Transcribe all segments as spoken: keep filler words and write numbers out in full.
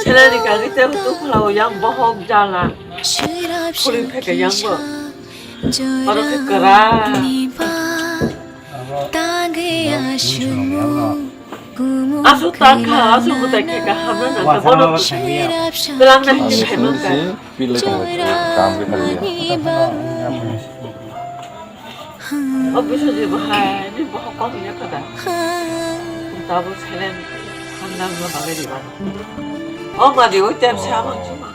Selani kagwi tei tongphla o yang bohok jala. Phuri phaikha yang bo. Oro khe kwrak. Aswk tang kha, aswk mwtai khe kaham no nang kha, bono twlang na hinwi phaimang kha. O Biswajit bo hai, ni bohok kok ya kha da. Tabuk silent khamna no bagwi riba. O madi o tep sa mang chuma.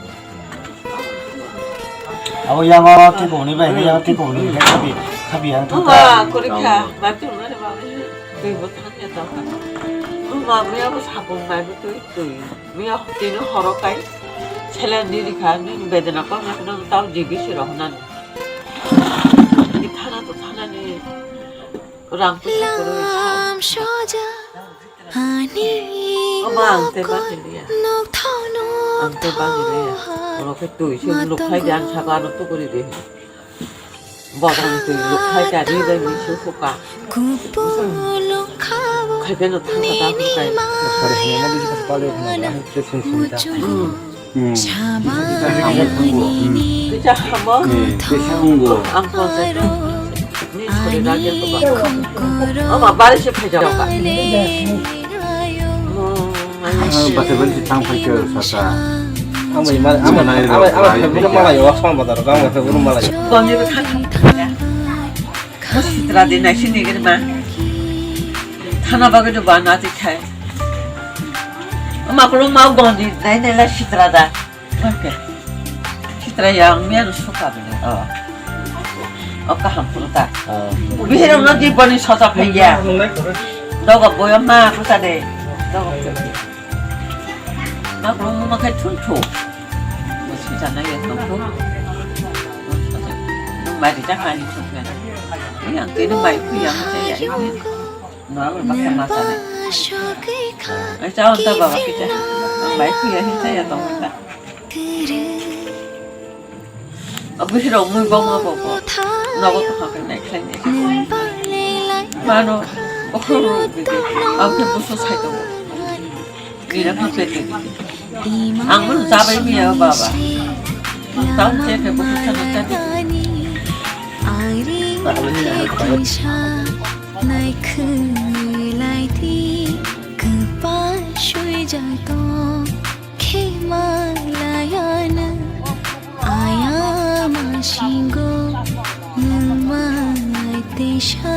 Abo yang o twi koboni bai, yang twi koboni bai khabi, khabi ang thang. Buma, kwrwi kha, bai tongna ni bagwi twi bo thang ya tong kha. Buma, buya bo sapung bai bo twi, twi. Buya twi no horo kai, silent ni rikha, ni bedena kok na no tau jigi si rok nan. Ni thana to thana ni rang pusa kwrwi. Lam soja. Ani Omo ang tei bangni liya. Ang tei bangni liya. Oro khe twi se lukhlai di, ang saka ano tuguri di. Bodong twi lukhlai ka ri bai mui su suka. Khai khe no thangka ta hukai. Kisa hamo. Kisa hamo. Ang konsep. Ni sori rajya to ba. Ama bari se phai jao ka. Bate bari se tang phai ke sasa. Ama ima ama ama ama phai buru malai wa song badar, ama phai buru malai. Goni ro thang. Sitra di nai sini gini ma. Thana bagwi do ba na ti khai. Ama kulo ma goni nai nai la sitra da. Oke. Sitra yang mian suka bini. Oh. Oh, kaham pura ta. Oh. Bihirong no di bani sosa phaiya. Dogo boyo ma kusa de. Dogo. Ma kulo ma khai thun thu. Sita na ya thun thu. Mai di ta kani thu ya. Yang kini mai khu yang saya ini. Normal baksa masa na. Ai, chao ta baba kita. Bai kuya hin chaya tong ta. Abisi rok mui bong ma bong bong. Nogo to kha nai khlai nai. Mano, okhro ro bidi. Ang ke buso sai tong. Nira kha pete. Ang mano chabai miya baba. Tao che ke buso sana chabai. Naikhwlai di kwpal swijak tong khe malaiano ayama singo nwngmai teisa.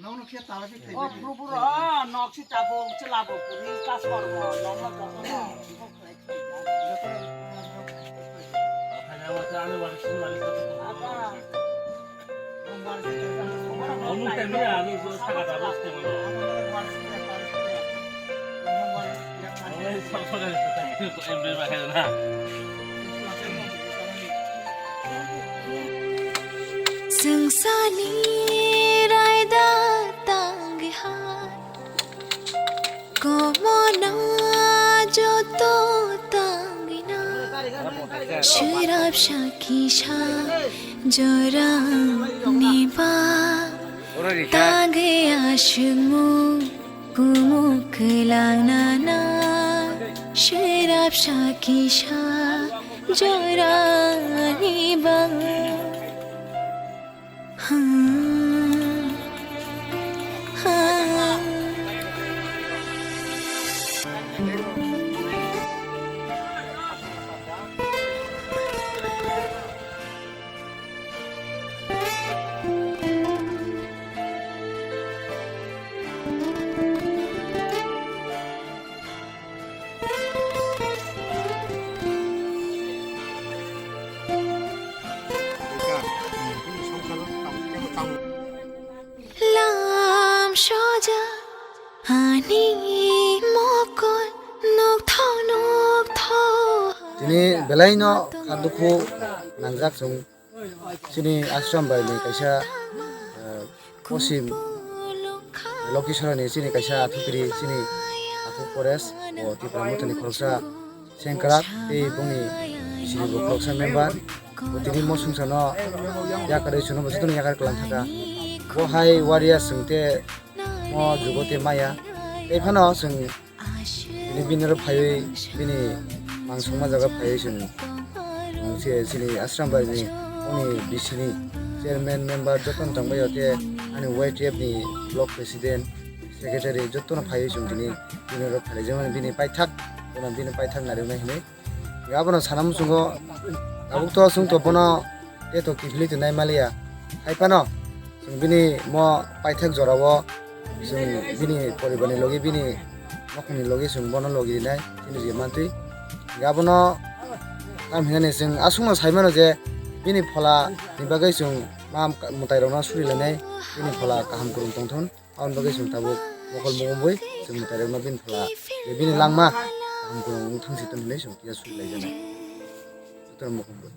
Nono khe tala khe o phuru phuru o nok si tabung chwla bo puri kasor bo nok nok joto no. Aba. Chwng sani raida tangwi ha, komono joto tangwi na, swrapsa kisa jorani ba tangwi aswkmung. Kumuk kwlangna na swrapsa kisa jorani ba. Belai no kha dukhu nangjak chwng chini ashram bai ni kaisa, eh, posim Lokisora ni chini kaisa athukiri chini athuk Pores bo Tipra Motha ni khoroksa sengkrak tei bongni chini bo khoroksa member bo tini mo songsa no yakarwi chwngno bo jotono yakar kwlang thaka. Bo hai waria chwng te mo jugo te maya tei phano chwng Bini, bini oro phaiwi bini mangsongma jaga phaiwi chwng, chwng se chini ashram bai ni oni B C ni chairman member jotono tongbaio tei ani Y T F ni block president, secretary jotono phaiwi chwng tini bini oro phalaijakmani bini paithak, bono bini paithak narinai hinwi. Abono sana muchungo tabuk to chwng to bono tei to kiphilwi tongnai maliya. Hai phano chwng bini mo paithak jorao chwng bini poribarni logi bini nokhungni logi chwng bono logi rinai chini je mantwi. Abono tam hinani chwng aswkno sai mano je bini phola ni bagwi chwng ma mwtai rokno suri lainai bini phola kaham kwrwng tongthun. Aboni bagwi chwng tabuk mokol mokol chwng mwtai rokno bini phola bini langma kaham kwrwng wng thang si tong hinwi chwng kisa suri lai jana. Sutra mokol.